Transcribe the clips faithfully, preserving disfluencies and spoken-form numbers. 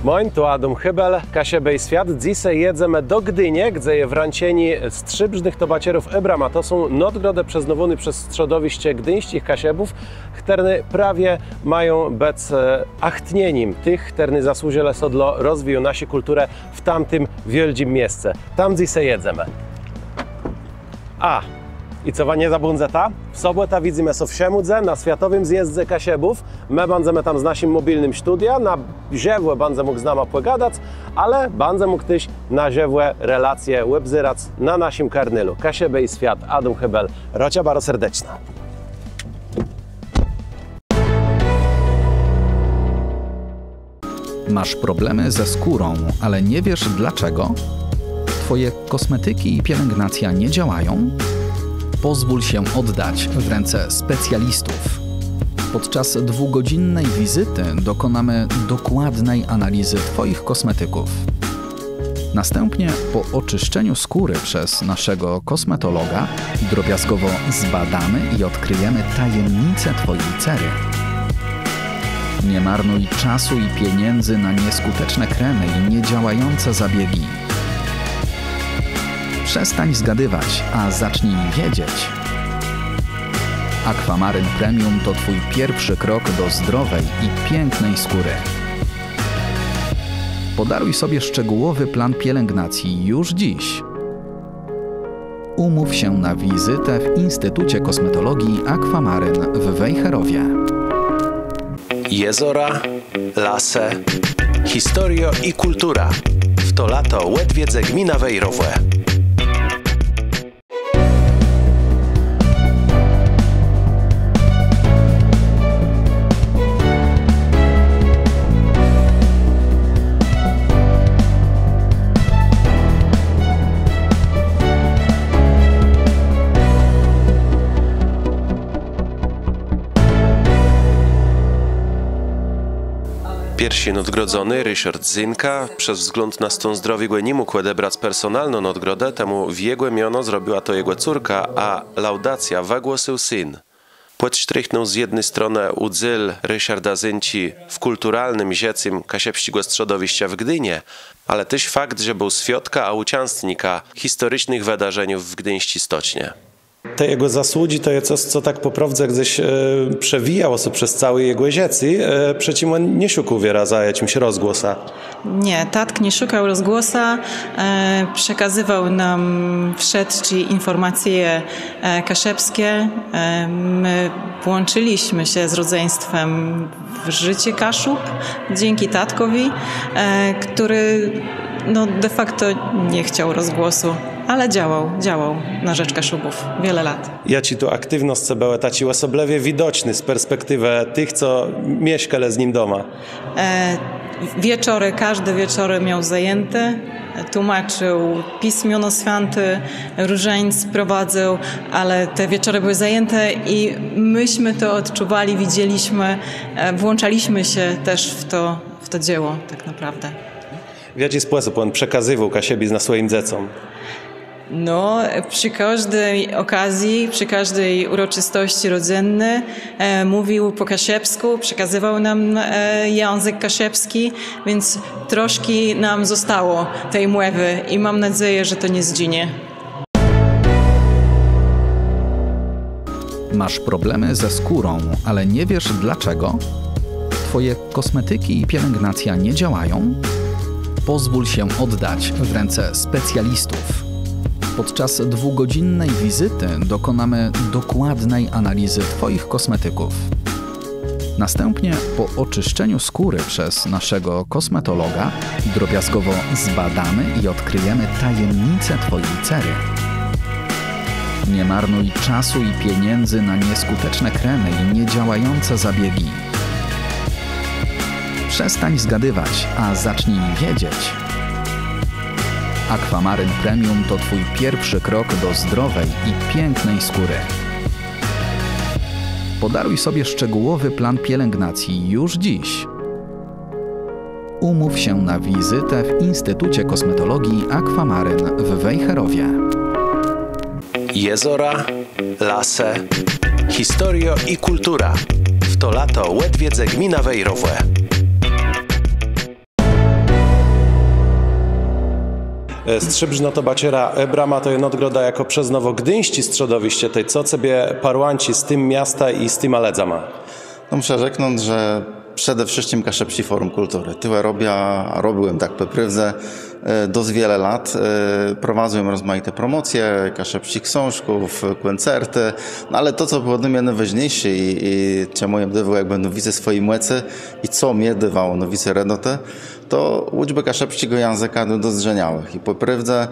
Mòjn, tu Adóm Hébel, Kaszëbë i Swiat. Dzysô jedzemë do Gdinie, gdze je wrãczenié Strzébrznëch Tobaczérów Ôbrama. To są nôdgrodë przëznôwóné przez strzodowiszcze gdińsczich Kaszëbów, chtërne prawie mają bëc, e, achtnienim tëch, chtërny zasłużëlë sã dlô rozwiju naszi kùlturë w tamtim wiôldżim miesce. Tam dzysô jedzemë. A, i co wa nie zabãdzeta? W sobòtã widzymë sã w Szemùdze na Swiatowim Zjezdze Kaszëbów. Më bãdzemë tam z naszim mòbilnym studiã, na żëwò bãdze mógł z nama pògadac, ale bãdze mógł téż na żëwò relacje òbzerac na naszim kanalu Kaszëbë i Swiat. Adóm Hébel, rôczã baro serdeczno. Masz problemy ze skórą, ale nie wiesz dlaczego? Twoje kosmetyki i pielęgnacja nie działają? Pozwól się oddać w ręce specjalistów. Podczas dwugodzinnej wizyty dokonamy dokładnej analizy twoich kosmetyków. Następnie, po oczyszczeniu skóry przez naszego kosmetologa, drobiazgowo zbadamy i odkryjemy tajemnice twojej cery. Nie marnuj czasu i pieniędzy na nieskuteczne kremy i niedziałające zabiegi. Przestań zgadywać, a zacznij wiedzieć. Aquamaryn Premium to twój pierwszy krok do zdrowej i pięknej skóry. Podaruj sobie szczegółowy plan pielęgnacji już dziś. Umów się na wizytę w Instytucie Kosmetologii Aquamaryn w Wejherowie. Jezora, lasë, historiô i kùltura. W to lato òdwiedzë gminã Wejrowò. Pierszi nôdgrodzony, Riszard Zynka, przez wzgląd na stón zdrowiégò ni mógł òdebrac personalno nôdgrodë, temù w jegò miono zrobiła to jegò córka, a laudacjã wëgłosył syn. Pòdsztrichnął z jedny stronë ùdzél Riszarda Zynczi w kùlturalnym żëcym kaszëbsczégò strzodowiszcza w Gdinie, ale téż fakt, że béł swiôdkã a ùczãstnikã historicznëch wëdarzeniów w Gdińsczi Stoczni. Te jegò zasłudżi to je cos, co tak pò prôwdze gdzes, e, przewijało sã przez całé jegò żëcé, e, przecã òn nie szukôł wierã za jaczims rozgłosã. Nie, tatk nie szukał rozgłosa, e, przekazywał nam wszelkie informacje, e, kaszubskie. E, my włączyliśmy się z rodzeństwem w życie Kaszub dzięki tatkowi, e, który, no, de facto nie chciał rozgłosu, ale działał, działał na rzecz Kaszubów wiele lat. Jaczé tu aktiwnoscë bëłë taczé òsoblëwie widoczné z perspektiwë tëch, co mieszkelë z nim doma? E, wieczory, każde wieczory miał zajęte, tłumaczył Pismiono Święte, różańc prowadził, ale te wieczory były zajęte i myśmy to odczuwali, widzieliśmy, e, włączaliśmy się też w to, w to dzieło tak naprawdę. W jaczi spòsób òn przekazywôł kaszëbiznã swòjim dzecóm? No, przy każdej okazji, przy każdej uroczystości rodzinnej, e, mówił po kaszubsku, przekazywał nam, e, język kaszubski, więc troszkę nam zostało tej mowy i mam nadzieję, że to nie zdżinie. Masz problemy ze skórą, ale nie wiesz dlaczego? Twoje kosmetyki i pielęgnacja nie działają? Pozwól się oddać w ręce specjalistów. Podczas dwugodzinnej wizyty dokonamy dokładnej analizy twoich kosmetyków. Następnie, po oczyszczeniu skóry przez naszego kosmetologa, drobiazgowo zbadamy i odkryjemy tajemnice twojej cery. Nie marnuj czasu i pieniędzy na nieskuteczne kremy i niedziałające zabiegi. Przestań zgadywać, a zacznij wiedzieć. Aquamaryn Premium to twój pierwszy krok do zdrowej i pięknej skóry. Podaruj sobie szczegółowy plan pielęgnacji już dziś. Umów się na wizytę w Instytucie Kosmetologii Aquamaryn w Wejherowie. Jezora, lasë, historiô i kùltura. W to lato òdwiedzë gminã Wejrowò. Strzébrznô Tobaczéra Brama to je nôdgroda, jakô przëznôwô gdińsczé strzodowiszcze. Tej co cebie parłãczi z tim miastã i z tima lëdzama? No, mùszã rzeknąc, że przede wszëtczim Kaszëbsczé Fòrum Kùlturë. Tëlé robiã, a robił jem tak pò prôwdze dosc wiele lat. Prowadzył jem rozmajité promòcje kaszëbsczich ksążków, kòncertë. No ale to, co bëło dlô mie nôwôżniészé i czemù jem dôwôł jakbë nôwicy swòji mòcë i co mie dôwało nôwicy redotë, to ùczbë kaszëbsczégò jãzëka dlô dozdrzeniałëch. I pò prôwdze,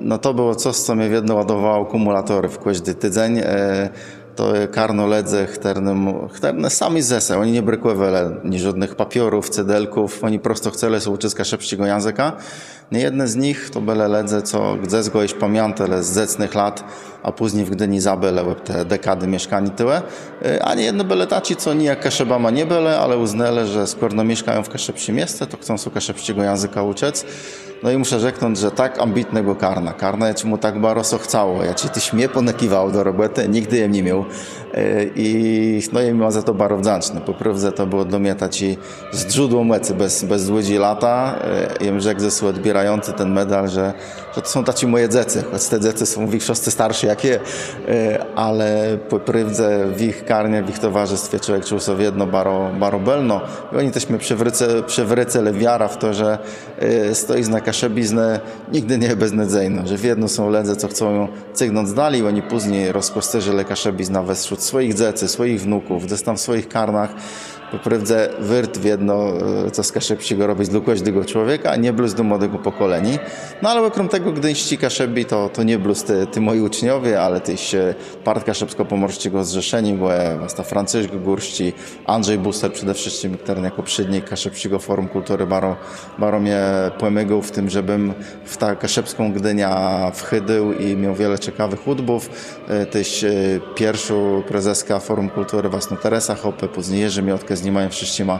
no, to bëło cos, co mie wiedno ładowało akùmùlatorë w kòżdi tidzéń. To je karno lëdzy, chtërny, chtërny sami ze se, òni nie brëkòwelë ni żódnëch papiorów, cedelków, òni prosto chcelë sã ùczëc kaszëbsczégò jãzëka. Niejedny z nich to bëlë lëdze, co gdzes gò jesz pamiãtelë z dzecnëch lat, a pózni w Gdini zabëlë òb te dekadë mieszkaniô tuwò. A niejedny bëlë taczi, co nijak Kaszëbama nie bëlë, ale ùznelë, że skòrno mieszkają w kaszëbsczim miesce, to chcą sã kaszëbsczégò jãzëka ùczëc. No i mùszã rzeknąc, że tak ambitnégò karna, karna, jaczémù tak baro sã chcało, jaczé téż mie pònëkiwało do robòtë, nigdë jem ni miôł. I no, jem za to baro wdzãczny. Pò prôwdze to bëło dlô mie taczé zdrzódło mòcë bez, bez dłudżé lata. Jem rzekł ze słów òdbiérającëch ten medal, że, że to są taczé mòje dzecë, chòc te dzecë są w wikszoscë starszé jak jô. Ale pò prôwdze w jich karnie, w jich towarzëstwie człowiek czuł sã wiedno baro, baro bëlno. I òni téż mie przëwrócëlë wiarã w to, że stojizna kaszëbiznë nigdë nie je beznôdzejnô, że wiedno są lëdze, co chcą jã cygnąc dali. Òni pózni rozkòscérzëlë kaszëbiznã westrzód swòjich dzecy, swòjich wnuków, gdzes tam w swòjich karnach. Pò prôwdze wôrt wiedno cos kaszëbsczégò robic dlô kòżdégò człowieka, nié blós dlô młodégò pòkòleniô. No ale òkróm tegò gdińsczi Kaszëbi to, to nié blós ti, ti mòji ùczniowie, ale téż part Kaszëbskò-Pòmòrsczégò Zrzeszeniô, bò wasta Francëszk Górsczi, Andrzej Buster przede wszëtczim, chtëren jakò przédnik Kaszëbsczégò Fòrum Kùlturë baro, baro mie pòmógł w tim, żebëm w tã kaszëbską Gdiniã wchôdôł i miôł wiele cekawëch ùdbów. Téż pierszô prezeska Fòrum Kùlturë, wastnô Teresa Hoppe, pózni Jerzi Miotke, z nima jem wszëtczima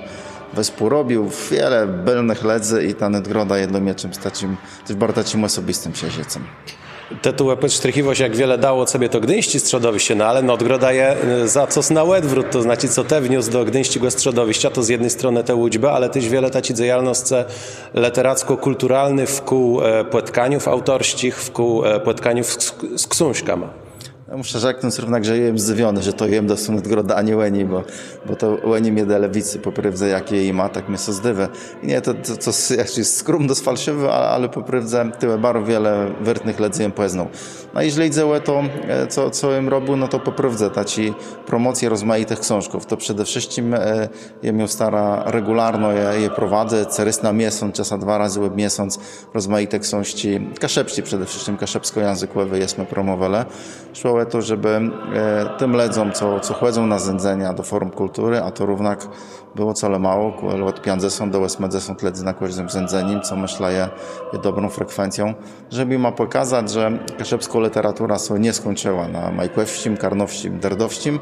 wespółrobił. Wiele bëlnëch lëdzy i ta nôdgroda je dlô mie czims taczim, téż baro taczim òsobistim przeżëcym. Të tu pòdsztrichiwôsz, jak wiele dało cebie to gdińsczé strzodowiszcze, no ale nôdgroda je za cos na òdwrót, to znaczi, co të wniósł do gdińsczégò strzodowiszcza, to z jedny stronë te ùczbë, ale téż wiele taczi dzejalnoscë lëteracko-kùlturalny wkół pòtkaniów aùtorsczich, wkół pòtkaniów z ksążkama. Mùszã rzeknąc równak, że jem zdzëwiony, że to jem dostôł nôdgrodã, a nié òni, bò, bò to òni mie delë wicy pò prôwdze, jak jô jima, tak mie sã zdôwô. I nié, to, to, to je jaczis skrómnosc falszëwô, ale, ale pò prôwdze tëli baro wiele wôrtnëch lëdzy jem pòznôł. No a jeżlë jidze ò to, co, co jem robił, no to pò prôwdze taczé promòcje rozmajitëch ksążków. To przede wszëtczim jem jã starã regùlarno je prowadzëc, rôz na miesąc, czasã dwa razë òb miesąc, rozmajité ksążczi kaszëbsczé, przede wszëtczim kaszëbskòjãzëkòwé jesmë promòwelë. Szło ò to, żebë tim lëdzóm, co, co chòdzą na zéńdzenia do Fòrum Kùlturë, a to równak bëło colemało, kòle òd piãcdzesąt do òsmëdzesąt lëdzy na kòżdim zéńdzenim, co, mëszlã, je, je dobrą frekwencją, żebë jima pòkazac, że kaszëbskô lëteratura sã nie skùńczëła na Majkòwsczim, Karnowsczim, Derdowsczim,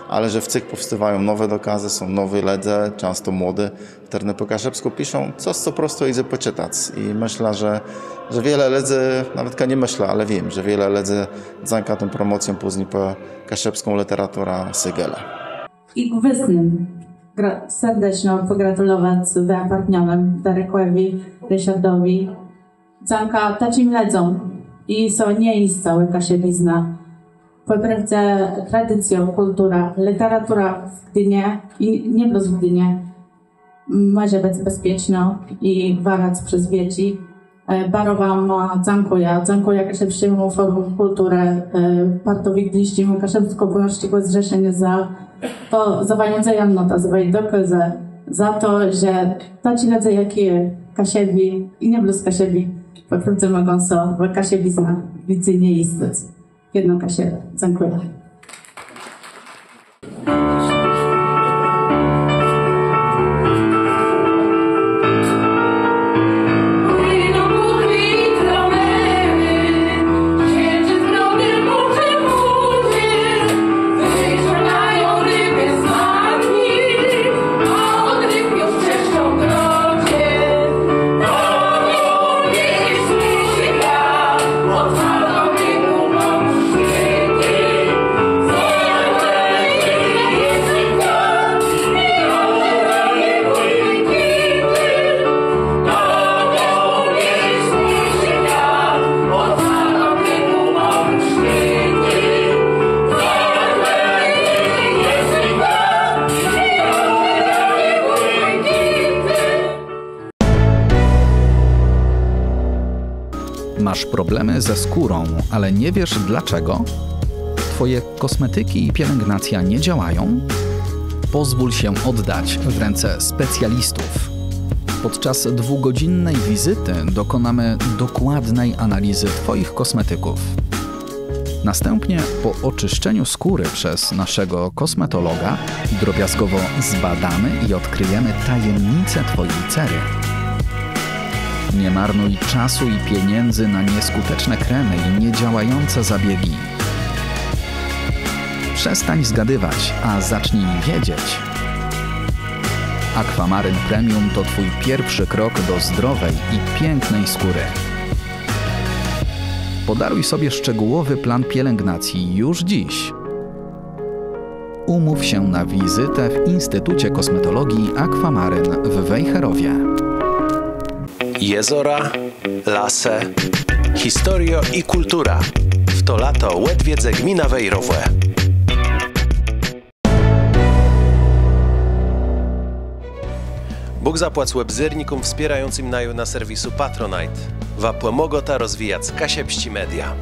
ale że wcyg pòwstôwają nowé dokôzë, są nowi lëdze, czãsto młodi, chtërny pò kaszëbskù piszą cos, co prosto jidze pòczëtac. I mëszlã, że, że wiele lëdzy, nawetka nie mëszlã, ale wiém, że wiele lëdzy dzãka tą promòcją pózni pò kaszëbską lëteraturã sygelë. I gwësnym serdeczno pògratulowac wëpartnionym Darekòwi, Riszardowi. Dzãka taczim lëdzóm i sã nie jiscô kaszëbizna. Pò prôwdze tradicjô, kùltura, lëteratura w Gdinie i nié blós w Gdinie mòże bëc bezpiecznô i warac przez wieczi. Baro wama dzãkùjã. Dzãkùjã Kaszëbsczémù Fòrum Kùlturë, partowi Gdińsczégò Kaszëbskò-Pòmòrsczégò Zrzeszeniô za to, za wają dzejalnosc, za waje dokôzë, za to, że taczi lëdze jak jô, Kaszëbi i nié blós Kaszëbi, pò prôwdze mògą sã w kaszëbiznã wicy nie jiscëc. Jedno Kaszëbë. Dzãkùjã. Masz problemy ze skórą, ale nie wiesz dlaczego? Twoje kosmetyki i pielęgnacja nie działają? Pozwól się oddać w ręce specjalistów. Podczas dwugodzinnej wizyty dokonamy dokładnej analizy Twoich kosmetyków. Następnie, po oczyszczeniu skóry przez naszego kosmetologa, drobiazgowo zbadamy i odkryjemy tajemnice Twojej cery. Nie marnuj czasu i pieniędzy na nieskuteczne kremy i niedziałające zabiegi. Przestań zgadywać, a zacznij wiedzieć. Aquamaryn Premium to Twój pierwszy krok do zdrowej i pięknej skóry. Podaruj sobie szczegółowy plan pielęgnacji już dziś. Umów się na wizytę w Instytucie Kosmetologii Aquamaryn w Wejherowie. Jezora, lasë, historiô i kùltura. W to lato òdwiedzë gminã Wejrowò. Bóg zapłac òbzérnikóm wspiérającym naju na serwisu Patronite. Wa pòmôgôta rozwijac kaszëbsczé media.